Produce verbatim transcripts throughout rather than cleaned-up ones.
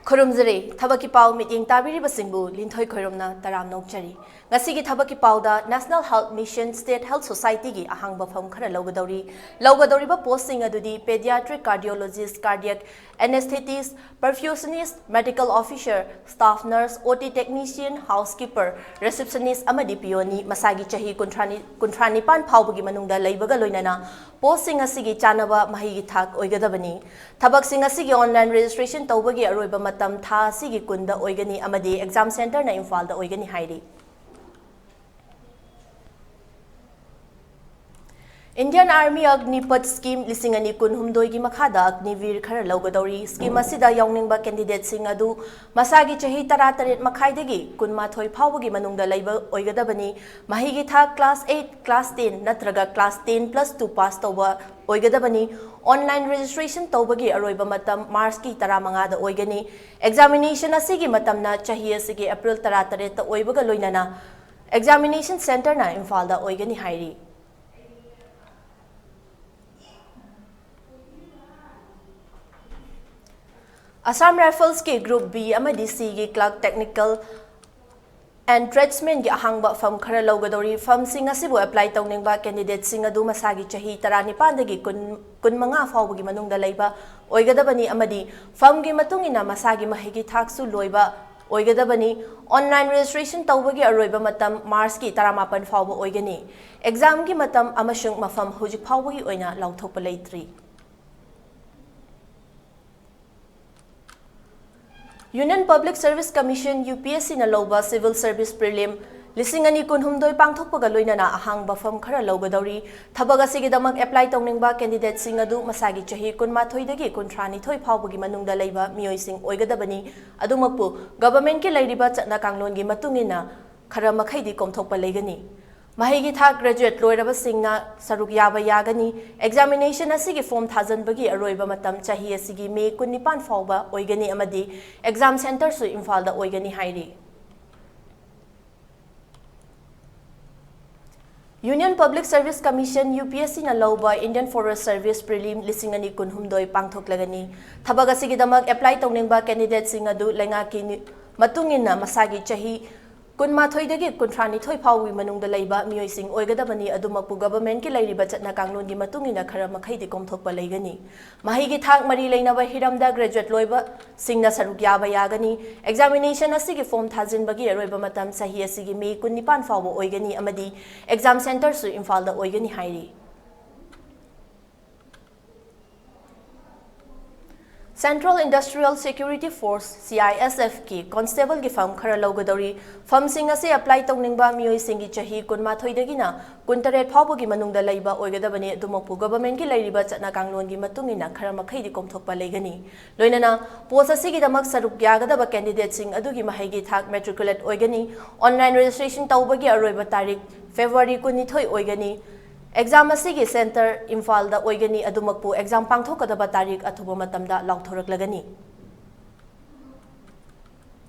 ꯈꯨꯔꯨꯝꯖꯔꯤ꯫ ꯊꯕꯛꯀꯤ ꯄꯥꯎ ꯃꯤꯠꯌꯦꯡ ꯇꯥꯕꯤꯔꯤꯕꯁꯤꯡꯕꯨ ꯂꯤꯟꯊꯣꯏ ꯈꯣꯏꯔꯣꯝꯅ ꯇꯔꯥꯝꯅ ꯑꯣꯛꯆꯔꯤ꯫ ꯉꯁꯤꯒꯤ ꯊꯕꯛꯀꯤ ꯄꯥꯎꯗ National Health Mission State Health Society ꯒꯤ ꯑꯍꯥꯡꯕ ꯐꯝ ꯈꯔ ꯂꯧꯒꯗꯧꯔꯤ꯫ ꯂꯧꯒꯗꯧꯔꯤꯕ post ꯁꯤꯡ ꯑꯗꯨꯗꯤ Pediatric Cardiologist, Cardiac Anesthetist, Perfusionist, Medical Officer, Staff Nurse, O T Technician, Housekeeper, Receptionist ꯑꯃꯗꯤ P O ꯅꯤ꯫ ꯃꯁꯥꯒꯤ ꯆꯍꯤ ꯀꯨꯟꯊ꯭ꯔꯥ ꯅꯤ, ꯀꯨꯟꯊ꯭ꯔꯥ ꯅꯤꯄꯥꯟ ꯐꯥꯎꯕꯒꯤ ꯃꯅꯨꯡꯗ ꯂꯩꯕꯒ ꯂꯣꯏꯅꯅ post ꯁꯤꯡ ꯑꯁꯤꯒꯤ ꯆꯥꯅꯕ ꯃꯍꯩꯒꯤ ꯊꯥꯛ ꯑꯣꯏꯒꯗꯕꯅꯤ꯫ ꯊꯕꯛꯁꯤꯡ ꯑꯁꯤꯒꯤ online registration ꯇꯧꯕꯒꯤ ꯑꯔꯣꯏꯕ ꯃꯇꯝ ꯊꯥ ꯑꯁꯤꯒꯤ ꯀꯨꯟꯗ ꯑꯣꯏꯒꯅꯤ ꯑꯃꯗꯤ exam centre ꯅ ꯏꯝꯐꯥꯜꯗ ꯑꯣꯏꯒꯅꯤ ꯍꯥꯏꯔꯤ꯫ Indian Army Agnipath Scheme ꯂꯤꯁꯤꯡ ꯑꯅꯤ ꯀꯨꯟꯍꯨꯝꯗꯣꯏꯒꯤ ꯃꯈꯥꯗ Agniveer ꯈꯔ ꯂꯧꯒꯗꯧꯔꯤ꯫ Scheme ꯑꯁꯤꯗ ꯌꯥꯎꯅꯤꯡꯕ candidate ꯁꯤꯡ ꯑꯗꯨ ꯃꯁꯥꯒꯤ ꯆꯍꯤ ꯇꯔꯥꯇꯔꯦꯠ ꯃꯈꯥꯏꯗꯒꯤ ꯀꯨꯟꯃꯥꯊꯣꯏ ꯐꯥꯎꯕꯒꯤ ꯃꯅꯨꯡꯗ ꯂꯩꯕ ꯑꯣꯏꯒꯗꯕꯅꯤ꯫ ꯃꯍꯩꯒꯤ ꯊꯥꯛ class eight, class ten ꯅꯠꯇ꯭ꯔꯒ class ten plus two pass ꯇꯧꯕ ꯑꯣꯏꯒꯗꯕꯅꯤ꯫ Online registration ꯇꯧꯕꯒꯤ ꯑꯔꯣꯏꯕ ꯃꯇꯝ March ꯀꯤ ꯇꯔꯥꯃꯉꯥꯗ ꯑꯣꯏꯒꯅꯤ꯫ Examination ꯑꯁꯤꯒꯤ ꯃꯇꯝꯅ ꯆꯍꯤ ꯑꯁꯤꯒꯤ April ꯇꯔꯥꯇꯔꯦꯠꯇ ꯑꯣꯏꯕꯒ ꯂꯣꯏꯅꯅ examination centre ꯅ ꯏꯝꯐꯥꯜꯗ ꯑꯣꯏꯒꯅꯤ ꯍꯥꯏꯔꯤ꯫ Assam Rifles ꯀꯤ Group B ꯑꯃꯗꯤ C ꯒꯤ Clerk, Technical and Tradesman ꯒꯤ ꯑꯍꯥꯡꯕ ꯐꯝ ꯈꯔ ꯂꯧꯒꯗꯧꯔꯤ꯫ ꯐꯝꯁꯤꯡ ꯑꯁꯤꯕꯨ apply ꯇꯧꯅꯤꯡꯕ candidate ꯁꯤꯡ ꯑꯗꯨ ꯃꯁꯥꯒꯤ ꯆꯍꯤ ꯇꯔꯥꯅꯤꯄꯥꯟꯗꯒꯤ ꯀꯨꯟ, ꯀꯨꯟꯃꯉꯥ ꯐꯥꯎꯕꯒꯤ ꯃꯅꯨꯡꯗ ꯂꯩꯕ ꯑꯣꯏꯒꯗꯕꯅꯤ ꯑꯃꯗꯤ ꯐꯝꯒꯤ ꯃꯇꯨꯡ ꯏꯟꯅ ꯃꯁꯥꯒꯤ ꯃꯍꯩꯒꯤ ꯊꯥꯛꯁꯨ ꯂꯣꯏꯕ ꯑꯣꯏꯒꯗꯕꯅꯤ꯫ Online registration ꯇꯧꯕꯒꯤ ꯑꯔꯣꯏꯕ ꯃꯇꯝ March ꯀꯤ ꯇꯔꯥꯃꯥꯄꯟ ꯐꯥꯎꯕ ꯑꯣꯏꯒꯅꯤ꯫ Exam ꯒꯤ ꯃꯇꯝ ꯑꯃꯁꯨꯡ ꯃꯐꯝ ꯍꯧꯖꯤꯛ ꯐꯥꯎꯕꯒꯤ ꯑꯣꯏꯅ ꯂꯥꯎꯊꯣꯛꯄ ꯂꯩꯇ꯭ꯔꯤ꯫ Union Public Service Commission, U P S C ꯅ ꯂꯧꯕ Civil Service Prelim ꯂꯤꯁꯤꯡ ꯑꯅꯤ ꯀꯨꯟꯍꯨꯝꯗꯣꯏ ꯄꯥꯡꯊꯣꯛꯄꯒ ꯂꯣꯏꯅꯅ ꯑꯍꯥꯡꯕ ꯐꯝ ꯈꯔ ꯂꯧꯒꯗꯧꯔꯤ꯫ ꯊꯕꯛ ꯑꯁꯤꯒꯤꯗꯃꯛ apply ꯇꯧꯅꯤꯡꯕ candidate ꯁꯤꯡ ꯑꯗꯨ ꯃꯁꯥꯒꯤ ꯆꯍꯤ ꯀꯨꯟꯃꯥꯊꯣꯏꯗꯒꯤ ꯀꯨꯟꯊ꯭ꯔꯥꯅꯤꯊꯣꯏ ꯐꯥꯎꯕꯒꯤ ꯃꯅꯨꯡꯗ ꯂꯩꯕ ꯃꯤꯑꯣꯏꯁꯤꯡ ꯑꯣꯏꯒꯗꯕꯅꯤ꯫ ꯑꯗꯨꯃꯛꯄꯨ, government ꯀꯤ ꯂꯩꯔꯤꯕ ꯆꯠꯅ ꯀꯥꯡꯂꯣꯟꯒꯤ ꯃꯇꯨꯡ ꯏꯟꯅ ꯈꯔ ꯃꯈꯩꯗꯤ ꯀꯣꯝꯊꯣꯛꯄ ꯂꯩꯒꯅꯤ꯫ ꯃꯍꯩꯒꯤ ꯊꯥꯛ graduate ꯂꯣꯏꯔꯕꯁꯤꯡꯅ ꯁꯔꯨꯛ ꯌꯥꯕ ꯌꯥꯒꯅꯤ꯫ Examination ꯑꯁꯤꯒꯤ form ꯊꯥꯖꯤꯟꯕꯒꯤ ꯑꯔꯣꯏꯕ ꯃꯇꯝ ꯆꯍꯤ ꯑꯁꯤꯒꯤ May ꯀꯨꯟꯅꯤꯄꯥꯟ ꯐꯥꯎꯕ ꯑꯣꯏꯒꯅꯤ ꯑꯃꯗꯤ exam centre ꯁꯨ ꯏꯝꯐꯥꯜꯗ ꯑꯣꯏꯒꯅꯤ ꯍꯥꯏꯔꯤ꯫ Union Public Service Commission, U P S C ꯅ ꯂꯧꯕ Indian Forest Service Prelim ꯂꯤꯁꯤꯡ ꯑꯅꯤ ꯀꯨꯟꯍꯨꯝꯗꯣꯏ ꯄꯥꯡꯊꯣꯛꯂꯒꯅꯤ꯫ ꯊꯕꯛ ꯑꯁꯤꯒꯤꯗꯃꯛ apply ꯇꯧꯅꯤꯡꯕ candidateꯁꯤꯡ ꯑꯗꯨ ꯂꯩꯉꯥꯛꯀꯤ ꯅꯤ-, ꯃꯇꯨꯡ ꯏꯟꯅ ꯃꯁꯥꯒꯤ ꯆꯍꯤ ꯀꯨꯟꯃꯥꯊꯣꯏꯗꯒꯤ ꯀꯨꯟꯊ꯭ꯔꯥꯅꯤꯊꯣꯏ ꯐꯥꯎꯕꯒꯤ ꯃꯅꯨꯡꯗ ꯂꯩꯕ ꯃꯤꯑꯣꯏꯁꯤꯡ ꯑꯣꯏꯒꯗꯕꯅꯤ꯫ ꯑꯗꯨꯃꯛꯄꯨ governmentꯀꯤ ꯂꯩꯔꯤꯕ ꯆꯠꯅ ꯀꯥꯡꯂꯣꯟꯒꯤ ꯃꯇꯨꯡ ꯏꯟꯅ ꯈꯔ ꯃꯈꯩꯗꯤ ꯀꯣꯝꯊꯣꯛꯄ ꯂꯩꯒꯅꯤ꯫ ꯃꯍꯩꯒꯤ ꯊꯥꯛ ꯃꯔꯤ ꯂꯩꯅꯕ ꯍꯤꯔꯝꯗ graduate ꯂꯣꯏꯕꯁꯤꯡꯅ ꯁꯔꯨꯛ ꯌꯥꯕ ꯌꯥꯒꯅꯤ꯫ Examination ꯑꯁꯤꯒꯤ form ꯊꯥꯖꯤꯟꯕꯒꯤ ꯑꯔꯣꯏꯕ ꯃꯇꯝ ꯆꯍꯤ ꯑꯁꯤꯒꯤ May ꯀꯨꯟꯅꯤꯄꯥꯟ ꯐꯥꯎꯕ ꯑꯣꯏꯒꯅꯤ ꯑꯃꯗꯤ exam centreꯁꯨ ꯏꯝꯐꯥꯜꯗ ꯑꯣꯏꯒꯅꯤ ꯍꯥꯏꯔꯤ꯫ Central Industrial Security Force, C I S Fꯀꯤ constableꯒꯤ form ꯈꯔ ꯂꯧꯒꯗꯧꯔꯤ꯫ Formꯁꯤꯡ ꯑꯁꯤ apply ꯇꯧꯅꯤꯡꯕ ꯃꯤꯑꯣꯏꯁꯤꯡꯒꯤ ꯆꯍꯤ ꯀꯨꯟꯃꯥꯊꯣꯏꯗꯒꯤꯅ ꯀꯨꯟꯇꯔꯦꯠ ꯐꯥꯎꯕꯒꯤ ꯃꯅꯨꯡꯗ ꯂꯩꯕ ꯑꯣꯏꯒꯗꯕꯅꯤ꯫ ꯑꯗꯨꯃꯛꯄꯨ governmentꯀꯤ ꯂꯩꯔꯤꯕ ꯆꯠꯅ ꯀꯥꯡꯂꯣꯟꯒꯤ ꯃꯇꯨꯡ ꯏꯟꯅ ꯈꯔ ꯃꯈꯩꯗꯤ ꯀꯣꯝꯊꯣꯛꯄ ꯂꯩꯒꯅꯤ꯫ ꯂꯣꯏꯅꯅ post ꯑꯁꯤꯒꯤꯗꯃꯛ ꯁꯔꯨꯛ ꯌꯥꯒꯗꯕ candidateꯁꯤꯡ ꯑꯗꯨꯒꯤ ꯃꯍꯩꯒꯤ ꯊꯥꯛ matriculate ꯑꯣꯏꯒꯅꯤ꯫ Online registration ꯇꯧꯕꯒꯤ ꯑꯔꯣꯏꯕ ꯇꯥꯔꯤꯛ February ꯀꯨꯟꯅꯤꯊꯣꯏ ꯑꯣꯏꯒꯅꯤ꯫ Exam ꯑꯁꯤꯒꯤ centre ꯏꯝꯐꯥꯜꯗ ꯑꯣꯏꯒꯅꯤ꯫ ꯑꯗꯨꯃꯛꯄꯨ exam ꯄꯥꯡꯊꯣꯛꯀꯗꯕ ꯇꯥꯔꯤꯛ ꯑꯊꯨꯕ ꯃꯇꯝꯗ ꯂꯥꯎꯊꯣꯔꯛꯂꯒꯅꯤ꯫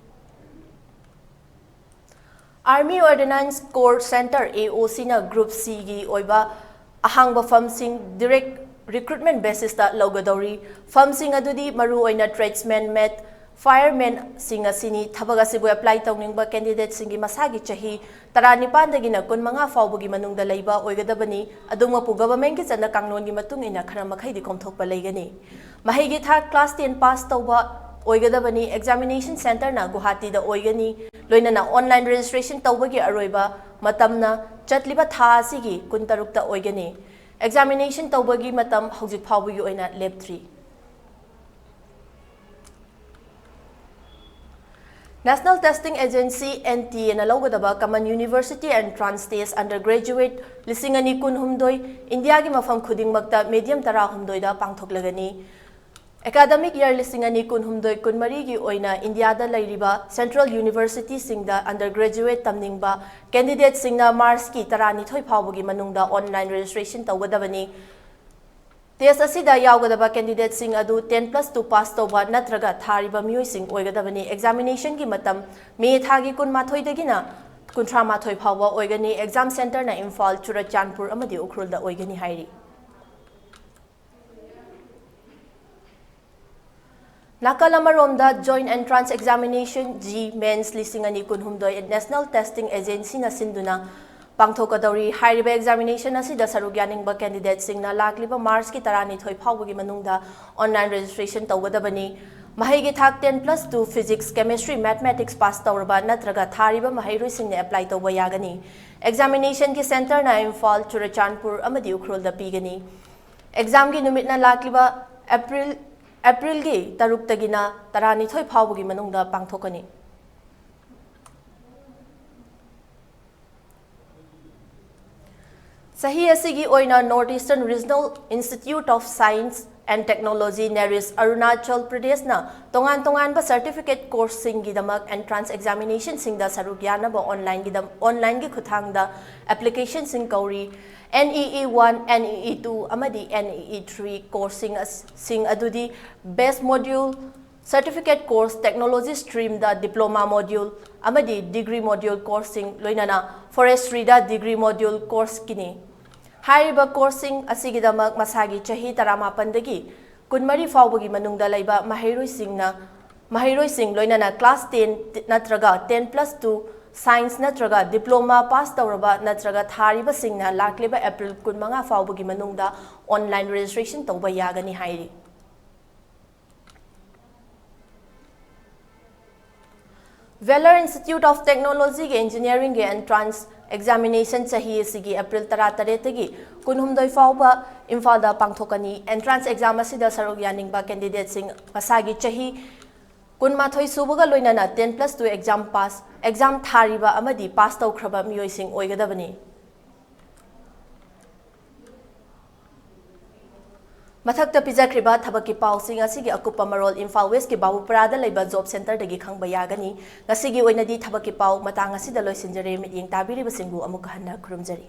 Army Ordnance Corps Centre, A O Cꯅ Group Cꯒꯤ ꯑꯣꯏꯕ ꯑꯍꯥꯡꯕ formꯁꯤꯡ direct recruitment basisꯇ ꯂꯧꯒꯗꯧꯔꯤ꯫ Formꯁꯤꯡ ꯑꯗꯨꯗꯤ ꯃꯔꯨꯑꯣꯏꯅ tradesman, mate, firemanꯁꯤꯡ ꯑꯁꯤꯅꯤ꯫ ꯊꯕꯛ ꯑꯁꯤꯕꯨ apply ꯇꯧꯅꯤꯡꯕ candidateꯁꯤꯡꯒꯤ ꯃꯁꯥꯒꯤ ꯆꯍꯤ ꯇꯔꯥꯅꯤꯄꯥꯟꯗꯒꯤꯅ ꯀꯨꯟꯃꯉꯥ ꯐꯥꯎꯕꯒꯤ ꯃꯅꯨꯡꯗ ꯂꯩꯕ ꯑꯣꯏꯒꯗꯕꯅꯤ꯫ ꯑꯗꯨꯃꯛꯄꯨ governmentꯀꯤ ꯆꯠꯅ ꯀꯥꯡꯂꯣꯟꯒꯤ ꯃꯇꯨꯡ ꯏꯟꯅ ꯈꯔ ꯃꯈꯩꯗꯤ ꯀꯣꯝꯊꯣꯛꯄ ꯂꯩꯒꯅꯤ꯫ ꯃꯍꯩꯒꯤ ꯊꯥꯛ class ten pass ꯇꯧꯕ ꯑꯣꯏꯒꯗꯕꯅꯤ꯫ Examination centreꯅ ꯒꯨꯋꯥꯍꯥꯇꯤꯗ ꯑꯣꯏꯒꯅꯤ꯫ ꯂꯣꯏꯅꯅ online registration ꯇꯧꯕꯒꯤ ꯑꯔꯣꯏꯕ ꯃꯇꯝꯅ ꯆꯠꯂꯤꯕ ꯊꯥ ꯑꯁꯤꯒꯤ ꯀꯨꯟꯇꯔꯨꯛꯇ ꯑꯣꯏꯒꯅꯤ꯫ Examination ꯇꯧꯕꯒꯤ ꯃꯇꯝ ꯍꯧꯖꯤꯛ ꯐꯥꯎꯕꯒꯤ ꯑꯣꯏꯅ ꯂꯦꯞꯇ꯭ꯔꯤ꯫ National Testing Agency, N T Aꯅ ꯂꯧꯒꯗꯕ Common University Entrance Test undergraduate ꯂꯤꯁꯤꯡ ꯑꯅꯤ ꯀꯨꯟꯍꯨꯝꯗꯣꯏ ꯏꯟꯗꯤꯌꯥꯒꯤ ꯃꯐꯝ ꯈꯨꯗꯤꯡꯃꯛꯇ medium ꯇꯔꯥꯍꯨꯝꯗꯣꯏꯗ ꯄꯥꯡꯊꯣꯛꯂꯒꯅꯤ꯫ Academic year ꯂꯤꯁꯤꯡ ꯑꯅꯤ ꯀꯨꯟꯍꯨꯝꯗꯣꯏ ꯀꯨꯟꯃꯔꯤꯒꯤ ꯑꯣꯏꯅ ꯏꯟꯗꯤꯌꯥꯗ ꯂꯩꯔꯤꯕ central universityꯁꯤꯡꯗ undergraduate ꯇꯝꯅꯤꯡꯕ candidateꯁꯤꯡꯅ Marchꯀꯤ ꯇꯔꯥꯅꯤꯊꯣꯏ ꯐꯥꯎꯕꯒꯤ ꯃꯅꯨꯡꯗ online registration ꯇꯧꯒꯗꯕꯅꯤ꯫ Test ꯑꯁꯤꯗ ꯌꯥꯎꯒꯗꯕ candidateꯁꯤꯡ ꯑꯗꯨ ten plus two pass ꯇꯧꯕ ꯅꯠꯇ꯭ꯔꯒ ꯊꯥꯔꯤꯕ ꯃꯤꯑꯣꯏꯁꯤꯡ ꯑꯣꯏꯒꯗꯕꯅꯤ꯫ Examinationꯒꯤ ꯃꯇꯝ May ꯊꯥꯒꯤ ꯀꯨꯟꯃꯥꯊꯣꯏꯗꯒꯤꯅ ꯀꯨꯟꯊ꯭ꯔꯥ ꯃꯥꯊꯣꯏ ꯐꯥꯎꯕ ꯑꯣꯏꯒꯅꯤ꯫ Exam centreꯅ ꯏꯝꯐꯥꯜ, ꯆꯨꯔꯆꯥꯟꯄꯨꯔ ꯑꯃꯗꯤ ꯎꯈ꯭ꯔꯨꯜꯗ ꯑꯣꯏꯒꯅꯤ ꯍꯥꯏꯔꯤ꯫ ꯅꯥꯀꯜ ꯑꯃꯔꯣꯝꯗ, Joint Entrance Examination, JEE Mains ꯂꯤꯁꯤꯡ ꯑꯅꯤ ꯀꯨꯟꯍꯨꯝꯗꯣꯏ National Testing Agencyꯅ ꯁꯤꯟꯗꯨꯅ ꯄꯥꯡꯊꯣꯛꯀꯗꯧꯔꯤ꯫ ꯍꯥꯏꯔꯤꯕ examination ꯑꯁꯤꯗ ꯁꯔꯨꯛ ꯌꯥꯅꯤꯡꯕ candidateꯁꯤꯡꯅ ꯂꯥꯛꯂꯤꯕ ꯃꯥꯔꯆꯀꯤ ꯇꯔꯥꯅꯤꯊꯣꯏ ꯐꯥꯎꯕꯒꯤ ꯃꯅꯨꯡꯗ online registration ꯇꯧꯒꯗꯕꯅꯤ꯫ ꯃꯍꯩꯒꯤ ꯊꯥꯛ ten plus two Physics, Chemistry, Mathematics pass ꯇꯧꯔꯕ ꯅꯠꯇ꯭ꯔꯒ ꯊꯥꯔꯤꯕ ꯃꯍꯩꯔꯣꯏꯁꯤꯡꯅ apply ꯇꯧꯕ ꯌꯥꯒꯅꯤ꯫ Examinationꯒꯤ centreꯅ ꯏꯝꯐꯥꯜ, ꯆꯨꯔꯆꯥꯟꯄꯨꯔ ꯑꯃꯗꯤ ꯎꯈ꯭ꯔꯨꯜꯗ ꯄꯤꯒꯅꯤ꯫ Examꯒꯤ ꯅꯨꯃꯤꯠꯅ ꯂꯥꯛꯂꯤꯕ April, Aprilꯒꯤ ꯇꯔꯨꯛꯇꯒꯤꯅ ꯇꯔꯥꯅꯤꯊꯣꯏ ꯐꯥꯎꯕꯒꯤ ꯃꯅꯨꯡꯗ ꯄꯥꯡꯊꯣꯛꯀꯅꯤ꯫ ꯆꯍꯤ ꯑꯁꯤꯒꯤ ꯑꯣꯏꯅ North Eastern Regional Institute of Science and Technology, NERIST, Arunachal ꯄ꯭ꯔꯗꯦꯁꯅ ꯇꯣꯉꯥꯟ ꯇꯣꯉꯥꯟꯕ certificate courseꯁꯤꯡꯒꯤꯗꯃꯛ entrance examinationꯁꯤꯡꯗ ꯁꯔꯨꯛ ꯌꯥꯅꯕ onlineꯒꯤꯗꯝ-, onlineꯒꯤ ꯈꯨꯠꯊꯥꯡꯗ applicationꯁꯤꯡ ꯀꯧꯔꯤ꯫ NEE one, NEE two ꯑꯃꯗꯤ NEE three courseꯁꯤꯡ ꯑꯁ-, ꯁꯤꯡ ꯑꯗꯨꯗꯤ base module, certificate course, technology streamꯗ diploma module ꯑꯃꯗꯤ degree module courseꯁꯤꯡ, ꯂꯣꯏꯅꯅ forestryꯗ degree module courseꯀꯤꯅꯤ꯫ ꯍꯥꯏꯔꯤꯕ courseꯁꯤꯡ ꯑꯁꯤꯒꯤꯗꯃꯛ ꯃꯁꯥꯒꯤ ꯆꯍꯤ ꯇꯔꯥꯃꯥꯄꯟꯗꯒꯤ ꯀꯨꯟꯃꯔꯤ ꯐꯥꯎꯕꯒꯤ ꯃꯅꯨꯡꯗ ꯂꯩꯕ ꯃꯍꯩꯔꯣꯏꯁꯤꯡꯅ, ꯃꯍꯩꯔꯣꯏꯁꯤꯡ, ꯂꯣꯏꯅꯅ class ten ꯅꯠꯇ꯭ꯔꯒ ten plus two science ꯅꯠꯇ꯭ꯔꯒ diploma pass ꯇꯧꯔꯕ ꯅꯠꯇ꯭ꯔꯒ ꯊꯥꯔꯤꯕꯁꯤꯡꯅ ꯂꯥꯛꯂꯤꯕ April ꯀꯨꯟꯃꯉꯥ ꯐꯥꯎꯕꯒꯤ ꯃꯅꯨꯡꯗ online registration ꯇꯧꯕ ꯌꯥꯒꯅꯤ ꯍꯥꯏꯔꯤ꯫ Vellore Institute of Technologyꯒꯤ engineeringꯒꯤ entrance examination ꯆꯍꯤ ꯑꯁꯤꯒꯤ April ꯇꯔꯥꯇꯔꯦꯠꯇꯒꯤ ꯀꯨꯟꯍꯨꯝꯗꯣꯏ ꯐꯥꯎꯕ ꯏꯝꯐꯥꯜꯗ ꯄꯥꯡꯊꯣꯛꯀꯅꯤ꯫ Entrance exam ꯑꯁꯤꯗ ꯁꯔꯨꯛ ꯌꯥꯅꯤꯡꯕ candidateꯁꯤꯡ ꯃꯁꯥꯒꯤ ꯆꯍꯤ ꯀꯨꯟꯃꯥꯊꯣꯏ ꯁꯨꯕꯒ ꯂꯣꯏꯅꯅ ten plus two exam pass, exam ꯊꯥꯔꯤꯕ ꯑꯃꯗꯤ pass ꯇꯧꯈ꯭ꯔꯕ ꯃꯤꯑꯣꯏꯁꯤꯡ ꯑꯣꯏꯒꯗꯕꯅꯤ꯫ ꯃꯊꯛꯇ ꯄꯤꯖꯈ꯭ꯔꯤꯕ ꯊꯕꯛꯀꯤ ꯄꯥꯎꯁꯤꯡ ꯑꯁꯤꯒꯤ ꯑꯀꯨꯞꯄ ꯃꯔꯣꯜ ꯏꯝꯐꯥꯜ Westꯀꯤ ꯕꯥꯕꯨꯄꯨꯔꯥꯗ ꯂꯩꯕ job centreꯗꯒꯤ ꯈꯪꯕ ꯌꯥꯒꯅꯤ꯫ ꯉꯁꯤꯒꯤ ꯑꯣꯏꯅꯗꯤ ꯊꯕꯛꯀꯤ ꯄꯥꯎ ꯃꯇꯥꯡ ꯑꯁꯤꯗ ꯂꯣꯏꯁꯤꯟꯖꯔꯦ꯫ ꯃꯤꯠꯌꯦꯡ ꯇꯥꯕꯤꯔꯤꯕꯁꯤꯡꯕꯨ ꯑꯃꯨꯛꯀ ꯍꯟꯅ ꯈꯨꯔꯨꯝꯖꯔꯤ꯫